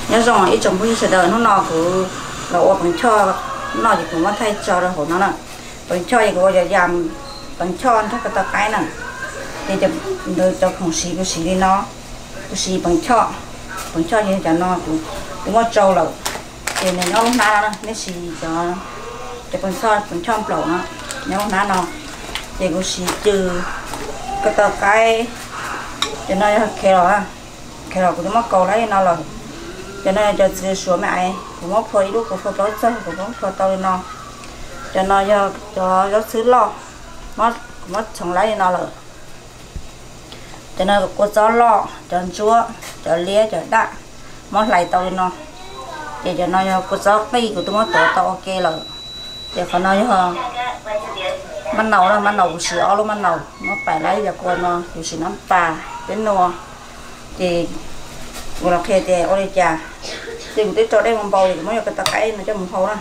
Nyob zoo ib tsoom phooj ywg sawv daws, hnub no kuv los ua pees choj noj ces kuv muab thaij tso rau hauv no na. Pees choj ces kuv ua cov yam pees choj nrog ko taw qaib na. Ces ntawd cov khoom siv kuv siv li no, kuv siv pees choj, pees choj ces cov no kuv muab tsau lawm, ces nws nyob lub hnab no na, nej siv cov, cov pees choj, pees choj nplaum no nyob lub hnab no. Ces kuv siv cw, ko taw qaib, cov no yog khev los, khev los kuv twb muab kaus laib li no lawm. Cov no yog cov txiv suav me ais, kuv muab phua ib lub, kuv phua plaub txog, kuv muab phua tau li no. Cov no yog cov zaub txhwb loj, kuv muab txhoov laib li no lawm. Cov no kua txob loj, cov ntsuab, cov liab, cov daj, muab hlais tau li no. Ces cov no yog kua txob qij, kuv twb muab tuav tau ua ke lawm. Ces qhov no yog maj naus na, maj naus kuv siv ob lub maj naus, muab pais laib cov kua no, kuv siv nab pas, peb nua. Ces kuv los qhia tias ua li cas. Ces kuv twb rau dej npau npau, ces kuv muab yog ko taw qaib no coj mus hau na.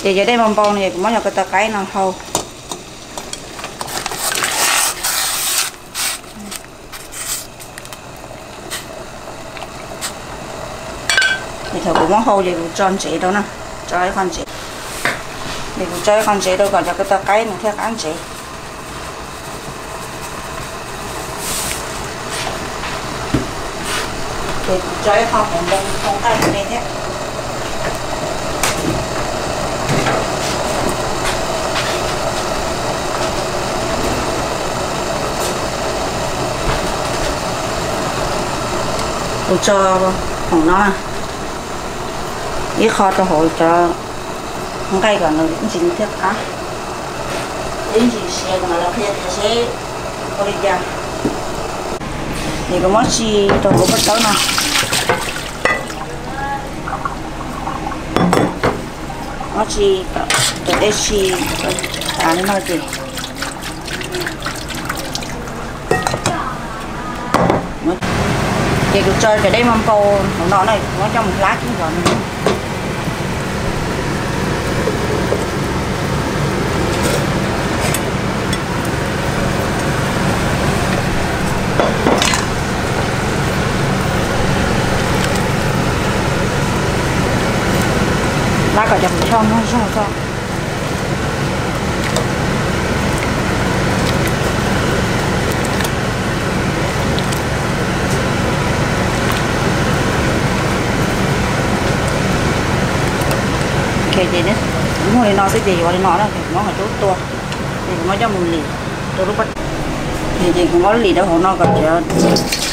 Ces yog dej npau npau no es kuv muab yog ko taw qaib no hau. Ces thaum kuv muab hau ces kuv tso ntsev rau na, tso ib qho ntsev. Ces kuv tso ib qho ntsev rau kom cov ko taw qaib nws thiaj qab ntsev. Ces kuv tso ib qho hauv ntoo thau nqaij rau nej thiab. Kuv tso hauv no ib qho rau hauv cov nqaij kom nws ib ntsis nws thiaj qab, ib ntsis siav kom mam los qhia tias seb ua li cas. Ces kuv muab tso rau hauv lub pob tawb no. Muab tso, cov dej tso tas li no ces, ces kuv tso cov dej npau npau hauv no na, kuv muab coj mus hlab kiag kom nws hlab kom cov qhwv choj muag zog tso. Ces muag li no xwb ces yuav li no na, ces kuv muab qhov cub tua, ces kuv muab coj mus lim rau lub pob, ces kuv muab lim rau hauv no kom,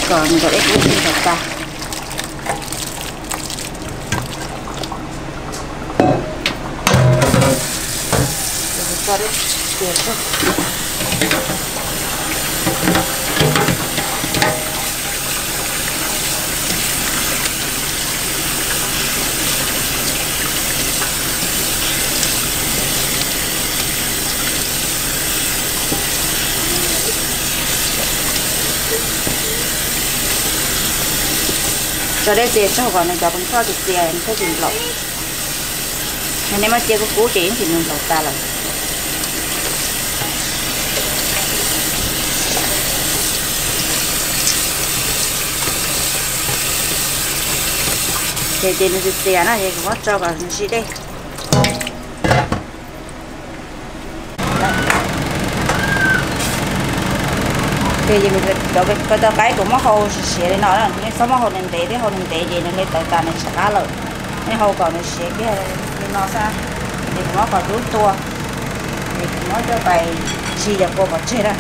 kom nws cov dej kub tsis tau tas. Tso dej txias tsaug kom nws cov pees choj txias txias thiaj tsis nplaum. Yog nej muab cia kub kub ces ib ntsis nws nplaum tas lawm. Ces ces nws txias txias na ces kuv muab tso kom nws sib dej. Ces cov ko taw qaib kuv muab hau siav siav li no, nej txhob muab hau ntev ntev thiab, hau ntev ntev ces nws li tawv tas nws tsis qab lawm. Nej hau kom nws siav kiag li no xwb. Ces kuv muab qhov cub tua, ces kuv muab coj pais tsis yam kua pov tseg na.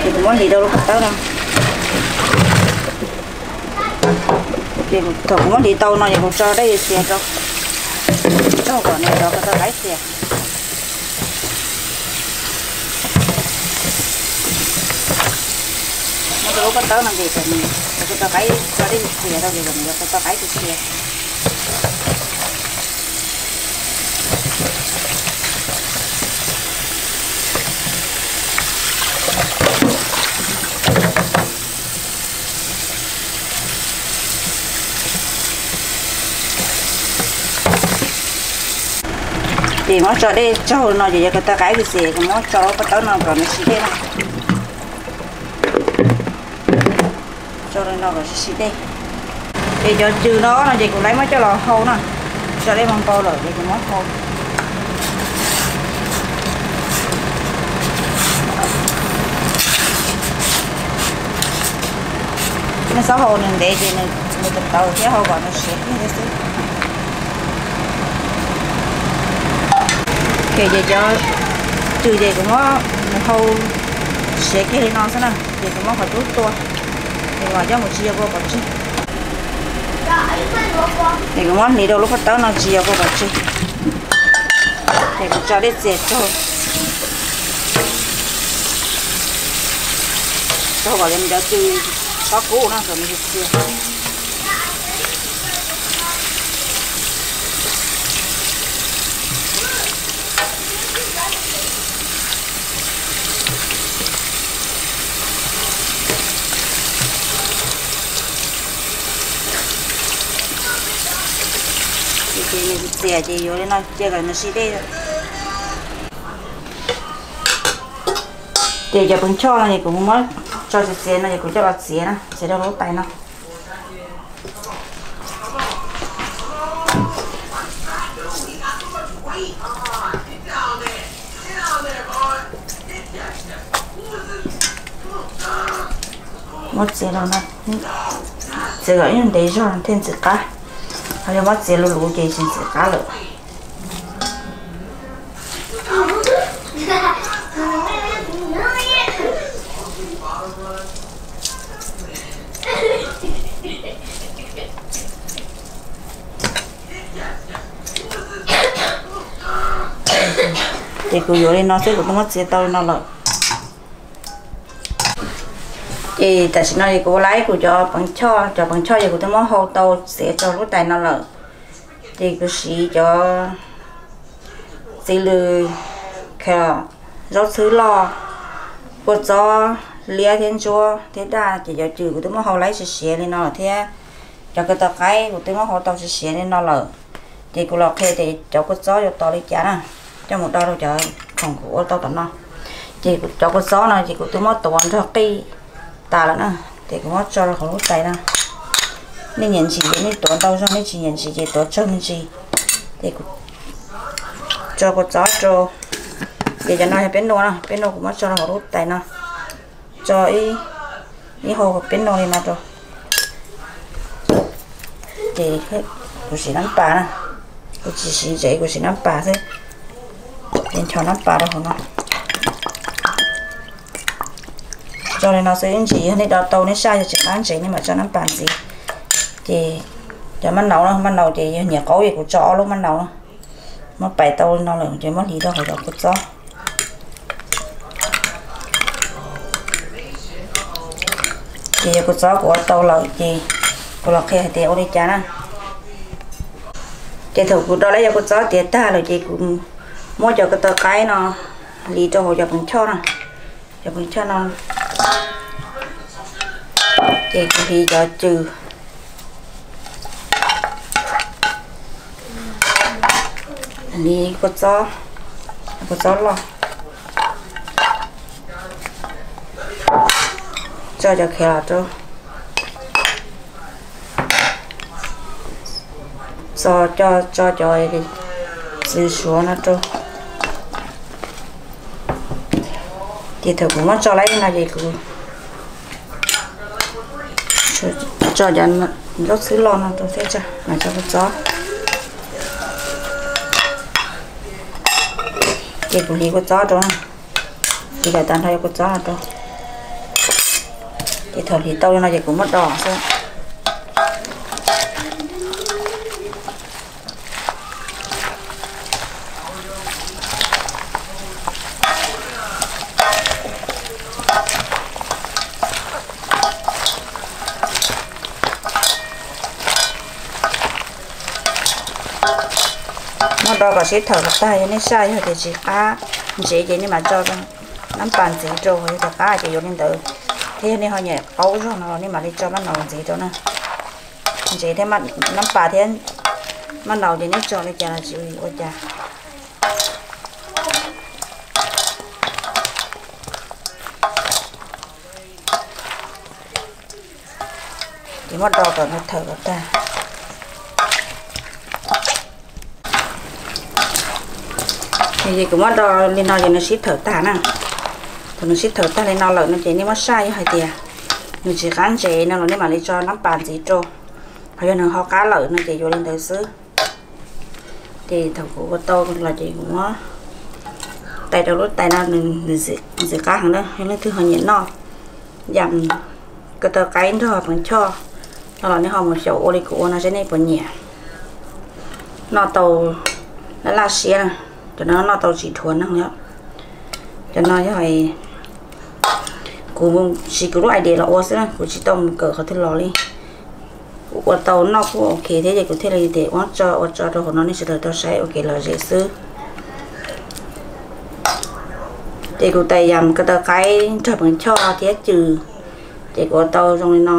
Ces kuv muab hliv rau lub ko taw no. Ces thaum kuv muab hliv tau no ces kuv tso dej txias rau, tsaug kom nws cov ko taw qaib txias. Muab rau lub ko taw no ces kom nws cov ko taw qaib, tso dej txias rau ces kom nws cov ko taw qaib txias txias. Ces muab tso dej tsaug no ces yog ko taw qaib txias txias, kuv muab tso lub ko taw no kom nws sib dej na. Li no kom sib sib dej. Ces cov cws no no ces kuv laib muab coj los hau na, tso dej npau lawm ces kuv muab hau. Nej txhob hau nws ntev ces nws tawv tawv thiab, hau kom nws siav kiag thiab xwb. Ces cov cws ces kuv muab nws hau siav kiag li no xwb na, ces kuv muab qhov cub tua, ces kuv mam coj mus tsis yog kua pov tseg. Ces kuv muab hliv rau lub pob tawb no tsis yog kua pov tseg. Ces kuv tso dej txias raug, raug kom cov cws txhob kub no kom nws txias. Ces nws txias ces yuav li no cia kom nws sib dej. Ces cov pes choj no es kuv muab tso txias txias no es kuv coj los txiav na, txiav rau lub tais no. Muab txiav los no, txiav kom ib ntev zog thiaj ntxim qab, ho yog muab txiav luv luv ces tsis ntxim qab lawm. Ces kuv yuav li no xwb, kuv twb muab txiav tau li no lawm. Ces tam sim no es kuv laib kuv cov pes choj, cov pes choj ces kuv twb muab hau tau txiav rau lub tais no lawm. Ces kuv siv cov txiv lws, carrot, zaub txhwb loj, kua txob liab thiab ntsuab thiab daj, ces cov cws kuv twb muab hau laib siav siav li no lawm thiab. Cov ko taw qaib kuv twb muab hau tau siav siav li no lawm. Ces kuv los qhia tias cov kua txob yuav tos li cas na, coj mus do rau cov khoom kuv ua tau tom no. Ces cov kua txob no ces kuv twb muab tuav nrog qij tas lawm na, ces kuv muab tso rau hauv lub tais no. Nej nyiam ntsim ces nej tuav ntau zog, nej tsis nyiam ntsim ces tuav tsawg me ntsis. Ces kuv tso kua txob rau, ces cov no yog peb nua na, peb nua kuv muab tso rau hauv lub tais no, tso ib hau peb nua li no rau. Ces kuv siv nab pas na, kuv tsis siv ntsev, kuv siv nab pas xwb. Ces nchos nab pas rau hauv no. Tso li no xwb ib ntsis, yog nej do tau nej saj, yog tsis qab ntsev nej mam tso nab pas ntxiv. Ces cov maj naus no, maj naus ces yog nyiam qaub ces kuv tso ob lub maj naus no. Muab pais tau li no lawm ces muab hliv rau hauv cov kua txob. Ces yog kua txob kuv ua tau lawm ces kuv los qhia hais tias ua li cas na. Ces thaum kuv do lawm yog kua txob tiav tag lawm ces kuv muab cov ko taw qaib no hliv rau hauv cov pes choj no, cov pes choj no. Ces kuv hliv cov cws, hliv kua txob, kua txob loj, tso cov carrot rau, tso, tso cov txiv suav no rau. Ces thaum kuv muab tso laib no ces kuv tso cov zaub txhwb loj no rau thiab tso, mam tso kua txob. Ces kuv hliv kua txob rau, hliv kom tag nrho cov kua txob no rau. Ces thaum hliv tau li no ces kuv muab do xwb. Muab do kom sib thawm kom tag, yog nej saj yog tias tsis qab ntsev ces nej mam tso nab pas ntxiv rau, yog tias qab ces yuav li ntawd. Thiab yog nej ho nyiam qaub zog no los nej mam li tso maj naus ntxiv rau na. Ntsev thiab nab pas thiab maj naus ces nej tso li cas los tsis ua cas. Ces muab do kom nws thawm kom tag. Ces kuv muab do li no ces nws sib thawm tag na. Thaum nws sib thawm tag li no lawm no ces nej muab saib, yog hais tias nws tsis qab ntsev no los nej mam li tso nab pas ntxiv rau. Ho yog nws ho qab lawm no ces yuav li ntawd xwb. Ces thaum kuv ua tau los ces kuv muab tais rau lub tais no, nws ntxim qab heev na, yog leej twg ho nyiam noj yam ko taw qaib nrog peev choj no los nej ho mus xyaum ua li kuv ua no seb nej puas nyiam. Noj tau laj laj siab na, cov no noj tau tsis dhuav neeg li. Cov no yog kuv siv kuv lub idea los ua xwb na, kuv tsis tau mus kawm qhov twg los li. Kuv ua tau noj kuj ok thiab ces kuv thiaj li tias ua tso ua tso rau hauv no nej sawv daws tau saib ua kev lom zem xwb. Ces kuv tais yam ko taw qaib nrog peev choj thiab cws, ces kuv ua tau zoo li no.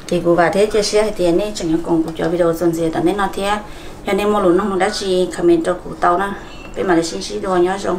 Ces kuv vam thiab cia siab hais tias nej tseem yuav koom kuv cov video txuas ntxiv tom ntej no thiab. Yog nej muaj lus nug dab tsi comment rau kuv tau na. Peb mam li sib ntsib dua, nyob zoo.